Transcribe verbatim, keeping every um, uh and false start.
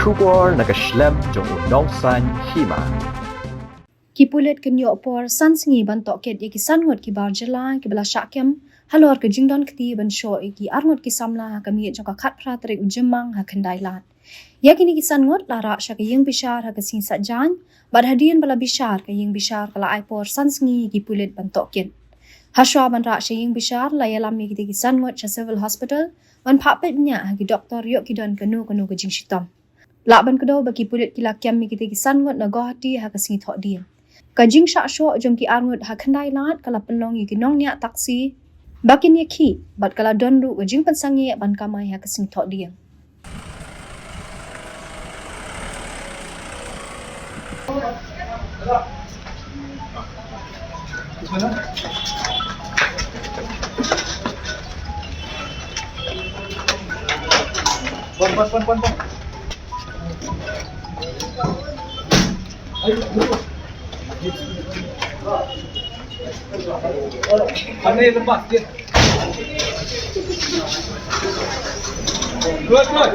Khubor na ka shlem jong u nongsan hima. Ki pulit kin ïoh por san sngi ban tohkit ïa ki san ngut ki bar jylla kiba la shah kem halor ka jingdon kti ban shoh ïa ki arngut ki samla ha ka miet jong ka khatphra tarik u Jymmang ha Khyndai Lad. Ïa kine ki san ngut la rah sha ka ïing bishar ha ka sngi Saitjaiñ, bad hadien ba la bishar, ka ïing bishar ka la ai por san sngi ïa ki pulit ban tohkit. Hashwa ban rah sha ïing bishar, la ïalam ïa kite ki san ngut sha Civil Hospital ban phah peit bniah ha ki doktor ïoh ki don kano kano ka jingshitom. Lah ban kdew ba ki pulit ki la kem ïa kite ki san ngut na Guwahati ha ka sngi Thohdieng. Ka jingshah shoh jong ki arngut ha Khyndai Lad ka la pynlong ïa ki nongñiah taxi ba kin ïakhih, bad ka la don ruh ka jingpynsangeh ban kamai ha ka sngi Thohdieng. Kami lepas dia. Keluar, keluar.